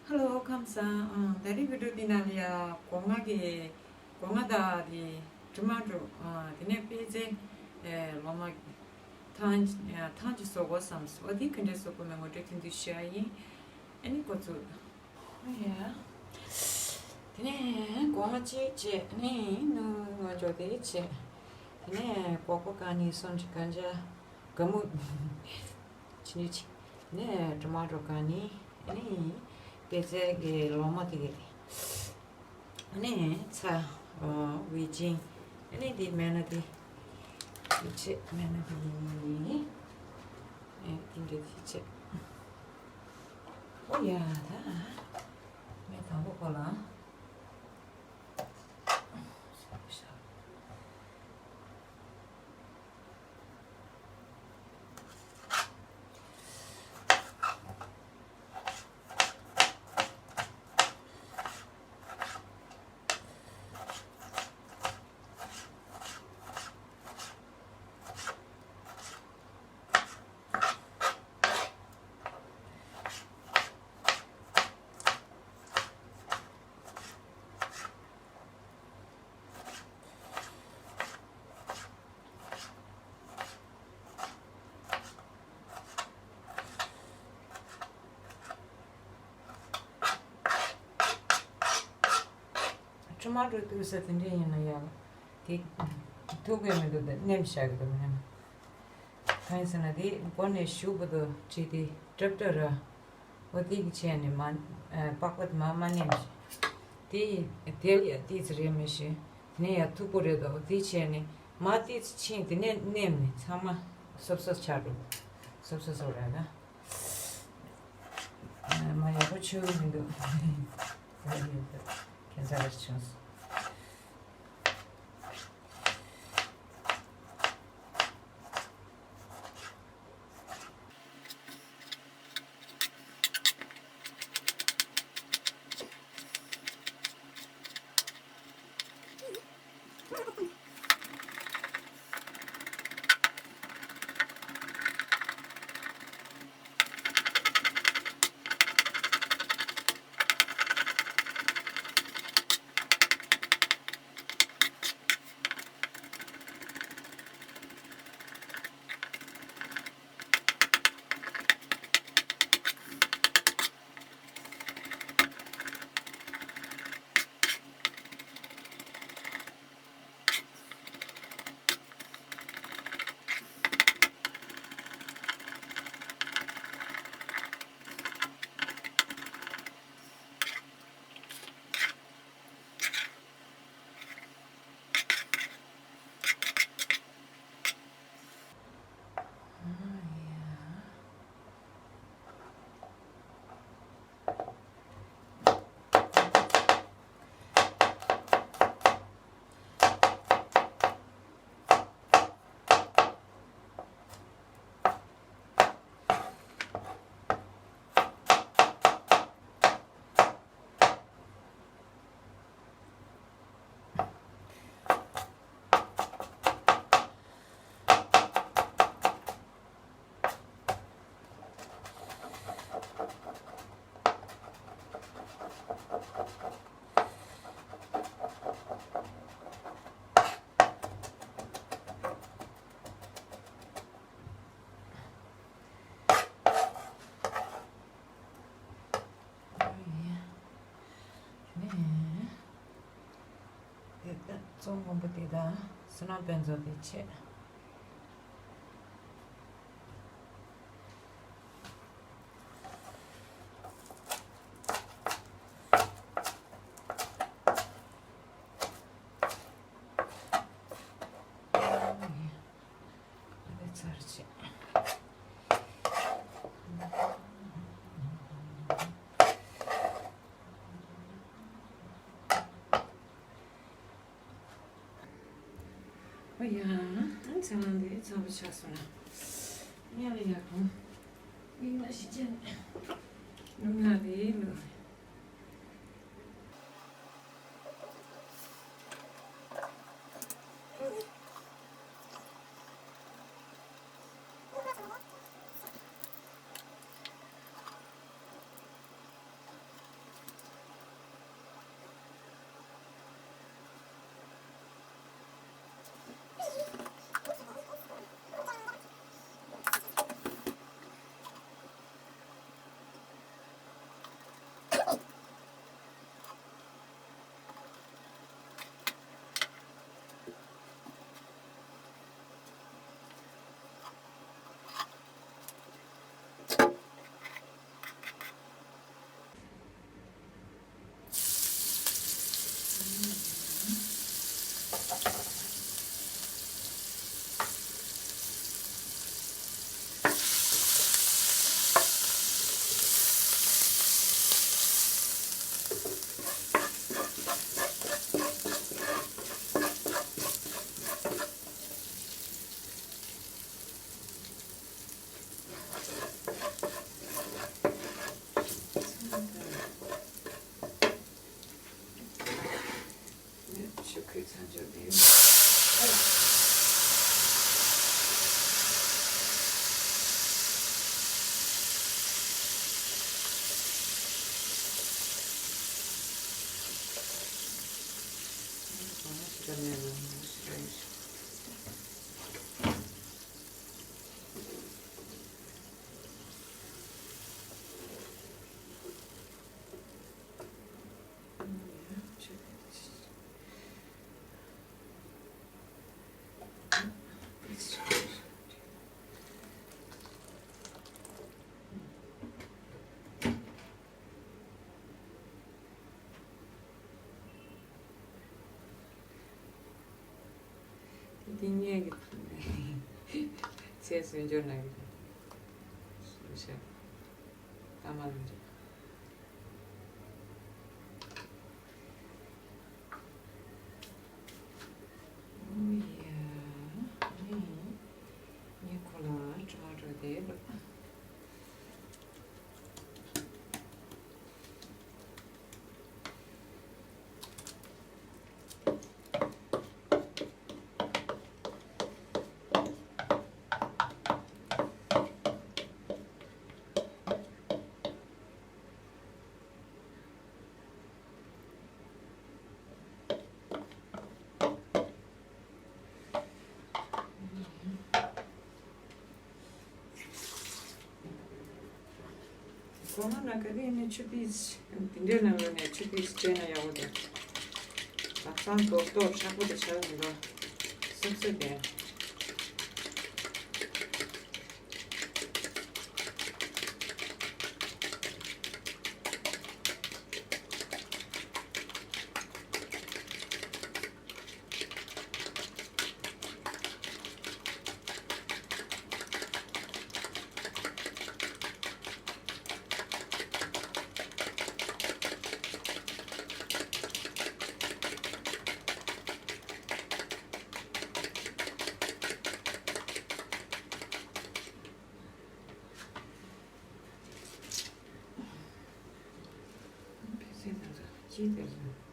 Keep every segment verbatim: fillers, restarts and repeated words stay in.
ཧེ་ལོ། ཁམས་བཟང་། ཨ། ད་རིང་བི་ཌིའོ་འདི་ནང་ལ་ཡ་སྒོ་ང་གི་སྒོ་ང་དང་དེ་ཊོ་མ་ཊོ། ཨ། དེ་ནས་པད་ཚལ། ཨེ། ལོ་མ། ཐང་། ཨ། ཐང་ཅིག་བཟོ་དགོས་བསམ་སོང་། ཨ། དེ་ག་འདྲས་བཟོ་དགོས་མིན་ངོ་སྤྲོད་ཐུང་ཐུང་ཞུ་ཡ་ཡིན། ཨ་ནི་འགོ་ཚུགས། ཨ་ཡ། དེ་ནས་སྒོ་ང་གཅིག་བྱས་ནས་ནུ་ང་འཇོག་དེ་བྱས། དེ་ནས་སྒོག་པ་གང་ནི་སོན་ཅིག་གང་ཅ་ག་མུ། ཕྱི་ནས་ཕྱི་ནས་ཊོ་མ་ཊོ་གང་ནི། ཨ་ནི་པད་ཚལ་གྱི་ལོ་མ་དེ་གི། ཨ་ནི་ཚ། ཨོ། ཝེ་ཅིང་། ཨ་ནི་འདི་མེད་ན་འདི། འདི་ཆེ་མེད་ན་འདི། ཨེ། འདི་འདྲ་འདི་ཆེ། ཨོ་ཡ་ད། མེད་དང་པོ་ཁོ་ལ། ཊོ་མ་ཊོ་བཏུགས་ས་དེ་འདྲ་ཡིན་ན་ཡག་དེ་ཐུག་གི་མི་འདུག་དེ་ནེམ་བཞག་གི་འདུག་མི་ནེམ། གང་ཡིན་ཟེར་ན་དེ་སྒོ་ནས་ཞུགས་པ་དུ་བྱས་ཏེ་ཀྲབ་ཀྲབ་ར། འོ་དེ་གི་བྱས་ནས་མ། ཨ། པགས་པ་དེ་མ་མ་ནེམ་ཞིག་དེ་དེ་ལ་ཡ་ཏིས་རེད་མི་ཤེས། དེ་ནས་ཡ་མཐུག་པོ་རེད་དོ། དེ་བྱས་ནས་མ་ཏིས་ཕྱིན་དེ་ནས་ནེམ་ནས་ཚང་མ་སོབ་སོབ་ཆགས་འགྲོ། སོབ་སོབ་སོབ་ར་ན། ཨ། མ་ཡག་པོ་ཆུ་མི་འདུག་ཁྱད་མཚར་བྱུང་སོང་། དེ་ནས་དེ་ལྟ་བཙོང་དགོན་པོ་དེ་དང་བསོད་ནམས་དཔལ་འབྱོར་དེ་ཆེ། ཨོ་ཡ། ཚལ་སླང་འདི་ཚ་པོ་ཆགས་སོང་ན། ཡ་ལ་ཡ་གོ། མིག་ན་ཞིག་ཅན། ནུབ་ན་རེ་ལོ། ཁོས་ཚང་འཇོག་དེ་ཡོད། འདི་ངས་ཀྱི་ཚེ་སྲོད་འབྱོར་ན་གི་ཤ་ཏ་མ་ལུ་རེད། ཨོ་ཡ། ངས་ཁོ་ལ་ཊོ་མ་ཊོ་དེ། ཁོ་ན་ན་ག་རེ་ནས་ཆུ་ཏིས་དེ་འདྲའི་ནང་ལོགས་ནས་ཆུ་ཏིས་སྤྲད་ན་ཡག་པོ་འདུག་ལག་ཚང་རྡོག་རྡོག་ཧྲག་པོ་དེ་ཆགས་མི་འདུག་སུབ་སུབ་དེ། ཕལ་ཆེར་ད་ལྟ་ཅི་ལྟར་སོང་།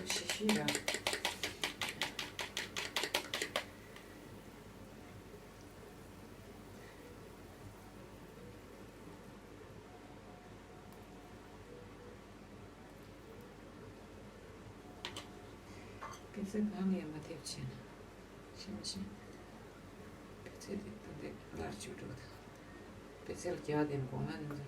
ཤི་ཤི་ར། པད་ཚལ་གང་ལ་ཡང་མ་ཐེབས་བྱས་ན། ཤེས་མ་ཤེས། པད་ཚལ་དེ་ད་ལྟ་སླར་བཅུག་འགྲོ་དང་། པད་ཚལ་རྒྱག་དེ་ནི་གོང་ལ་ནི།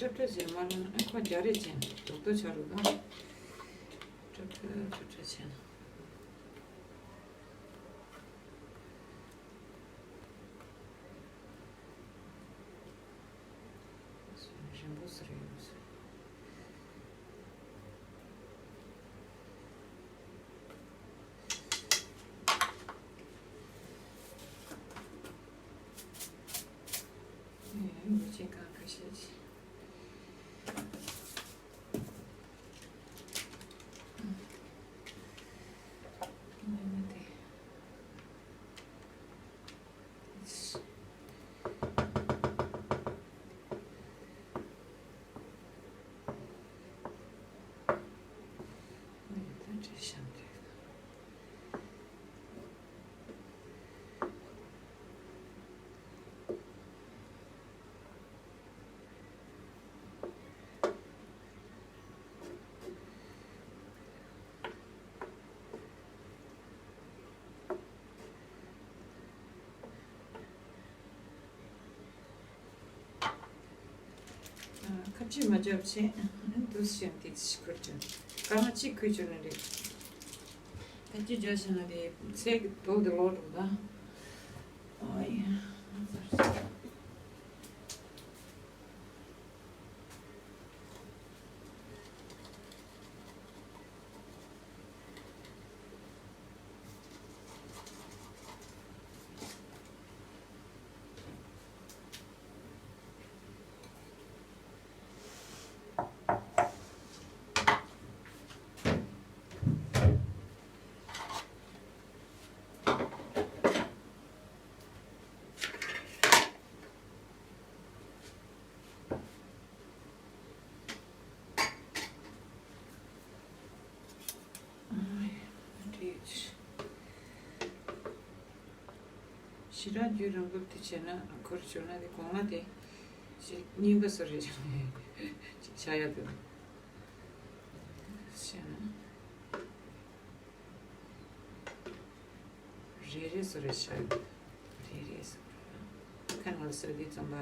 སྐྲ་སྐྲ་བྱས་མ་རུང་ཨ་ཁོ་རྒྱ་རེད་ཅན་རྡོག་རྡོག་ཆ་རུ་དང་། སྐྲ་སྐྲ་སྐྲ་སྐྲ་བྱས་ན། རིང་པོ་ཟེར་ཡོད་ཟེར། ཡོད་ཅན་གང་ཁ་ཤས་ཅིག་ཁ་ཆེ་མ་རྒྱབ་ཆེ། འདུ་ཤེས་དེ་ཤི་ཁུར་ཅན། སྐར་མ་གཅིག་ཁུར་ཅོ་ན་རེད། ཁ་ཆེ་རྒྱབ་ཤེ་ན་རེད། ཚེ་གི་དོ་དེ་ལོ་འགྲོ་ད། ཨོ་ཡ། ཞེ་དྲག་རྒྱུན་རིང་པོ་དེ་བྱས་ན་ཁུར་བྱུང་ན་དེ་གོང་ལ་དེ་ཞེ་རྙིང་པ་སོ་རེད་ཅིག་ཆགས་ཡ་དེ་བྱས་ན། རེ་རེ་སོ་རེ་ཤ། རེ་རེ་སོ་རེ། ཁ་ནང་སོ་དེ་ཙམ་པ་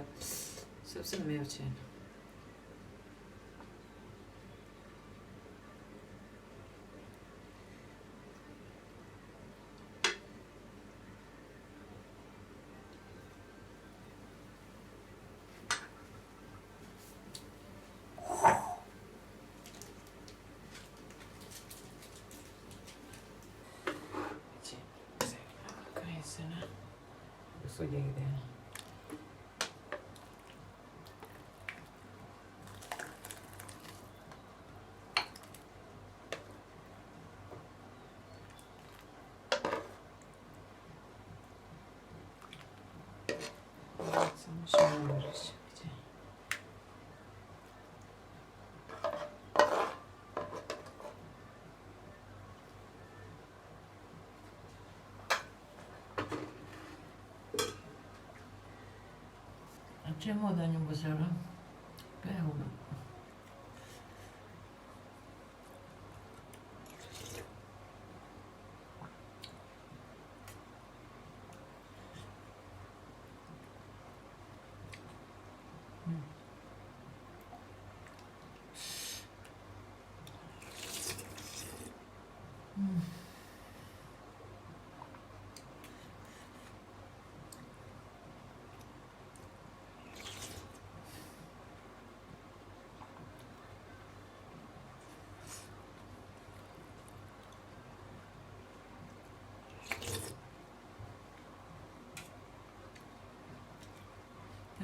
སོབ་སོབ་མེད་པ་བྱས་ན། ལྕེ་མོ་དང་མཉམ་པོ་ཟེར་ལ་དཔེ་འོ།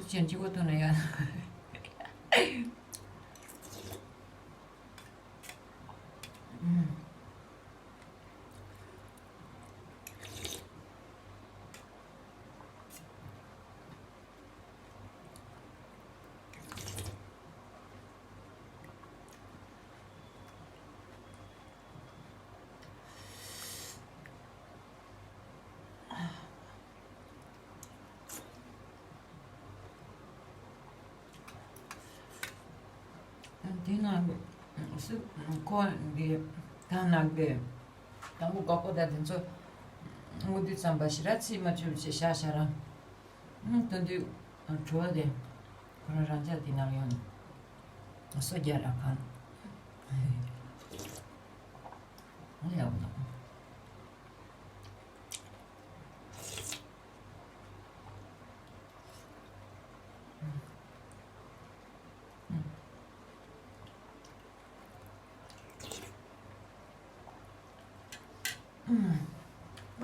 ཅན་གཅིག་པོ་བཏུང་ན་ཡ། དེ་ན་སུ་ཁོ་འདི་ད་ནག་པས་དང་པོ་གོག་པོ་ད་དེ་ཚོ་དངོས་དུས་ཙམ་པ་ཞི་ར་ཚིག་མ་བཅུ་བྱེད་ཤ་ཤ་ར། ཨང་། དོན་དུ་བྲོ་བ་དེ་ཁོ་རང་རང་ཅག་དེ་ནང་ཡོང་ནས་སོ་རྒྱག་ར་ཁང་ཡག་པོ་འདུག་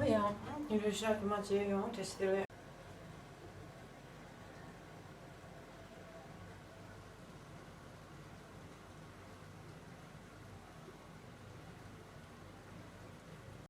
ཨ་ཡང་ཉི་རེ་ཤ་དུ་མ་བྱས་ཡོང་བྲེ་སི་དེ་བས།